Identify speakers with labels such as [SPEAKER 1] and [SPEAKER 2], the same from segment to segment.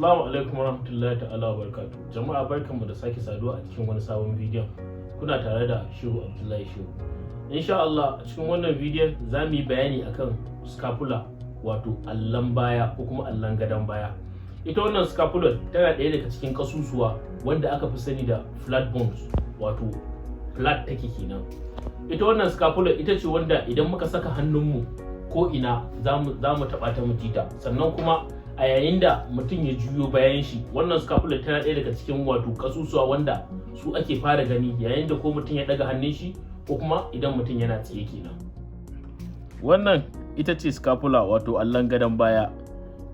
[SPEAKER 1] Assalamu alaikum warahmatullahi ta'ala wa barakatuh. Jama'a, barkanmu da sake saduwa a cikin wani sabon bidiyon. Kuna tare da Shehu Abdullahi Shehu. Insha Allah, a cikin wannan bidiyon za mu yi bayani akan scapula, wato allon baya ko kuma allon gadon baya. Ita wannan scapula tana ɗaya daga cikin kasusuwa wanda aka fi sani da flat bones, wato flat take kenan. Ita wannan scapula ita ce wanda idan muka saka hannunmu ko ina za mu taɓa ta mu ta. Sannan kuma a yayin da mutum ya juyo bayan shi, wannan scapula tana ɗaya daga cikin wato kasusuwa wanda su ake fara gani yayin da ko mutum ya ɗaga hannun shi ko kuma idan mutum yana tsaye kenan. Wannan ita ce scapula, wato allon gadon baya.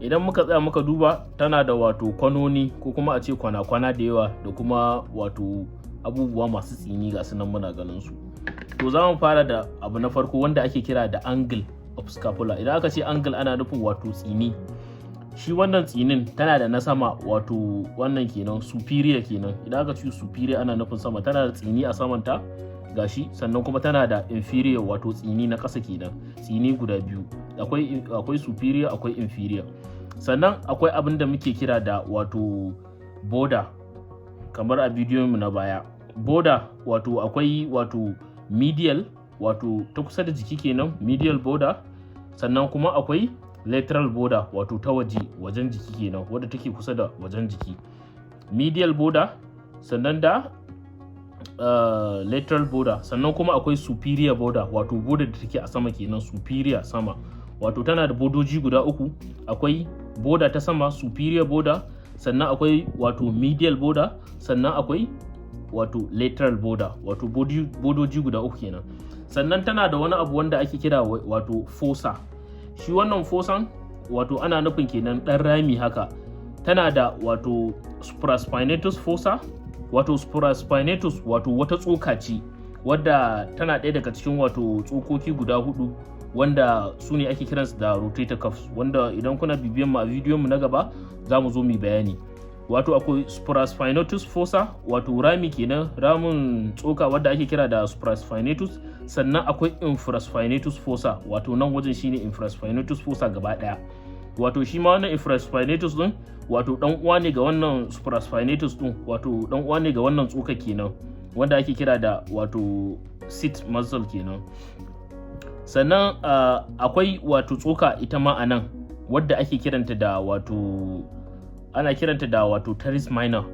[SPEAKER 1] Idan muka tsaya muka duba, tana da wato kwanoni ko kuma a ce kwana-kwana da yawa da kuma wato abubuwa masu tsini, ga su nan muna ganin su. To, za mu fara da abu na farko wanda ake kira da angle of scapula. Idan aka ce angle, ana nufin wato tsini. Shi wannan tsinin tana da na sama, wato wannan kenan, superior kenan. Idan aka ce superior, ana nufin sama. Tana da tsini a samanta gashi, sannan kuma tana da inferior, wato tsini na ƙasa kenan. Tsini guda biyu akwai, akwai superior, akwai inferior. Sannan akwai abin da muke kira da wato border, kamar a bidiyon mu na baya. Border, wato akwai wato medial, wato ta kusa da jiki kenan, medial border. Sannan kuma akwai lateral border, wato ta waje, wajen jiki kenan, wadda take kusa da wajen jiki. Medial border, sannan da lateral border. Sannan kuma akwai superior border, wato border da take a sama kenan, superior, sama. Wato tana da bodoji guda uku: akwai border ta sama, superior border, sannan akwai wato medial border, sannan akwai wato lateral border, wato bodoji guda uku kenan. Sannan tana da wani abu wanda ake kira wato fossa. Shi wannan fossan, wato ana nufin kenan ɗan rami haka. Tana da wato supraspinatus fossa. Wato supraspinatus, wato wata tsoka ce wadda tana ɗaya daga cikin wato tsokoki guda hudu wanda su ne ake kiransu da rotator cuffs, wanda idan kuna bibiyan mu a bidiyon mu na gaba za mu zo mu bayani. Wato akwai supraspinatus fossa, wato rami kenan, ramin tsoka wadda ake kira da supraspinatus. Sannan akwai infraspinatus fossa, wato nan wajen shine infraspinatus fossa gaba daya. Wato shi ma wannan infraspinatus din, wato dan uwa ne ga wannan supraspinatus din, wato dan uwa ne ga wannan tsoka kenan wanda ake kira da wato sit muscle kenan. Sannan akwai wato tsoka ita ma a nan wadda ake kiranta da wato, ana kiranta da wato teres minor,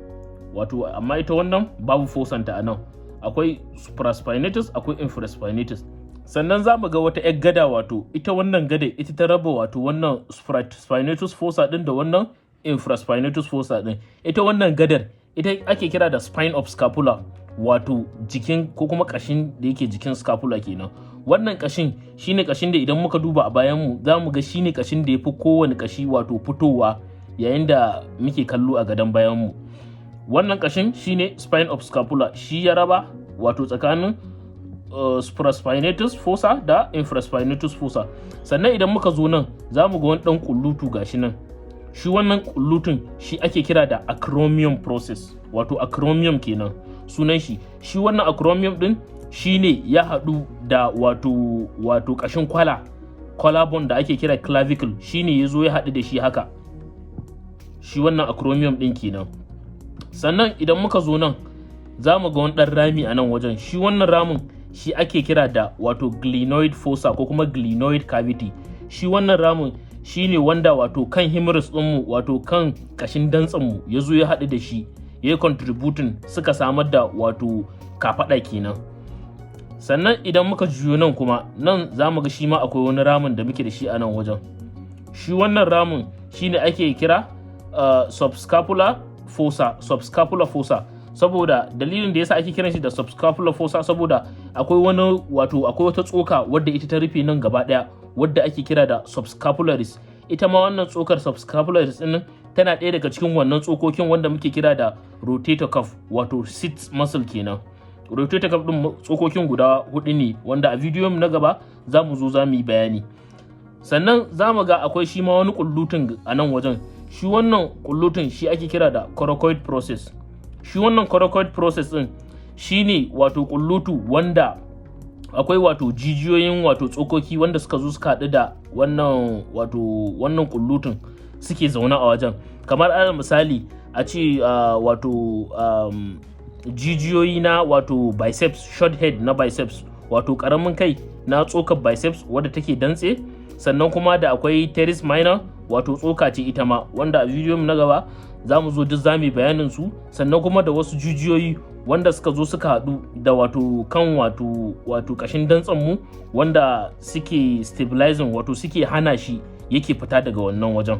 [SPEAKER 1] wato amma ita wannan babu fossanta a nan. Akwai supraspinatus, akwai infraspinatus. Sannan za mu ga wata 'yar gada, wato ita wannan gada ita ta raba wato wannan supraspinatus fossa din da wannan infraspinatus fossa din. Ita wannan gadar ita ake kira da spine of scapula, wato jikin ko kuma kashin da yake jikin scapula kenan. Wannan kashin shine kashin da idan muka duba a bayan mu za mu ga shine kashin da ya fi kowane kashi wato fitowa yayin da muke kallo a gadon bayan mu. Wannan kashin shine spine of scapula. Shi ya raba wato tsakanin supraspinatus fossa da infraspinatus fossa. Sannan idan muka zo nan, za mu ga wani dan kullutu gashi nan. Shi wannan kullutun shi ake kira da acromion process, wato acromion kenan sunan shi. Shi wannan acromion din shine ya haɗu da wato kashin kwala, collarbone da ake kira clavicle. Shine ya zo ya haɗu da shi haka, shi wannan acromion din kenan. Sannan idan muka zo nan, za mu ga wani ɗan rami a nan wajen. Shi wannan ramin shi ake kira da wato glenoid fossa ko kuma glenoid cavity. Shi wannan ramin shi ne wanda wato kan humerus ɗinmu, wato kan kashin dantsanmu, ya zo ya haɗu da shi, ya yi contributing, suka samar da wato kafaɗa kenan. Sannan idan muka juyo nan kuma, nan za mu ga shi ma akwai wani ramin da muke da shi a nan wajen. Shi wannan ramin shi ne ake kira subscapular fossa. Subscapular fossa, saboda dalilin da yasa ake kiran shi da subscapular fossa, saboda akwai wani wato akwai wata tsoka wadda ita ta rufe nan gaba daya wadda ake kira da subscapularis. Ita ma wannan tsokar subscapularis din tana ɗaya daga cikin wannan tsokokin wanda muke kira da rotator cuff, wato sit muscle kenan. Rotator cuff din tsokokin guda hudu ne, wanda a bidiyon na gaba za mu zo za mu yi bayani. Sannan za mu ga akwai shi ma wani kullutun a nan wajen. Shi wannan kullutun shi ake kira da coracoid process. Shi wannan coracoid process din shine wato kullutu wanda Akwai wato jijiyoyin wato tsokoki wanda suka zo suka haɗu da wannan wato wannan kullutun suke zaune a wajen. Kamar alal misali a ce wato jijiyoyi na wato biceps, short head na biceps, wato karamin kai na tsokar biceps wadda take dantse. Sannan kuma da akwai teres minor, wato tsoka ce ita ma, wanda a bidiyon na gaba za mu zo duk za mu bayanin su. Sannan kuma da wasu jijiyoyi wanda suka zo suka haɗu da wato kan wato kashin dantsen mu, wanda suke stabilizing, wato suke hana shi yake fita daga wannan wajen.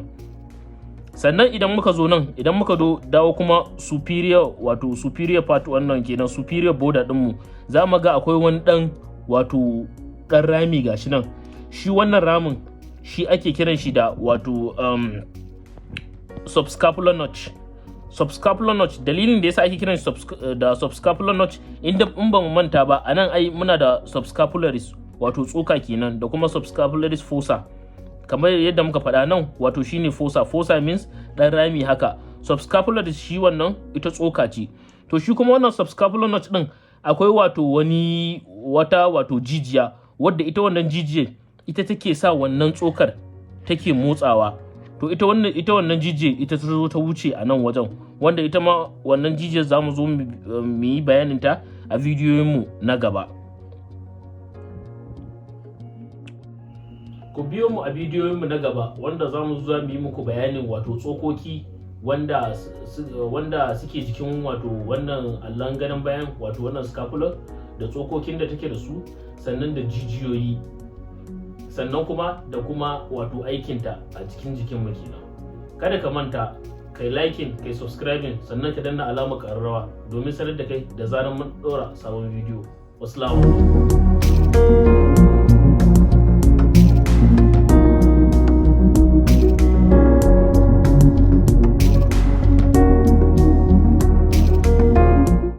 [SPEAKER 1] Sannan idan muka zo nan, idan muka dawo kuma superior, wato superior part, wannan kenan superior border dinmu, za mu ga akwai wani dan wato dan rami gashi nan. Shi wannan ramin shi ake kiran shi da wato subscapular notch. Subscapular notch, dalilin da yasa ake kiran shi da subscapular notch, inda in ba mu manta ba, anan ai muna da subscapularis, wato tsoka kenan, da kuma subscapularis fossa kamar yadda muka faɗa nan, wato shine fossa. Fossa means dan rami haka. Subscapularis shi wannan ita tsoka ce. To shi kuma wannan subscapular notch din akwai wato wani wata wato jijiya wadda ita wannan jijiyar ita take sa wannan tsokar take motsawa. To ita wannan jijiyar ita ta zo ta wuce a nan wajen, wanda ita ma wannan jijiyar za mu zo mu yi bayanin ta a bidiyoyinmu na gaba. Ku biyo mu a bidiyoyinmu na gaba wanda za mu zo mu yi muku bayanin wato tsokoki wanda suke jikin wato wannan allon gadon bayan, wato wannan scapula, da tsokokin da take da su, sannan da jijiyoyi, sannan kuma da kuma wato aikinta a cikin jikin mu kenan. Kada ka manta kai liking, kai subscribing, sannan ka danna alamar ƙararrawa domin sanar da kai da zarar mun ɗora sabon bidiyo. Wassalamu alaikum.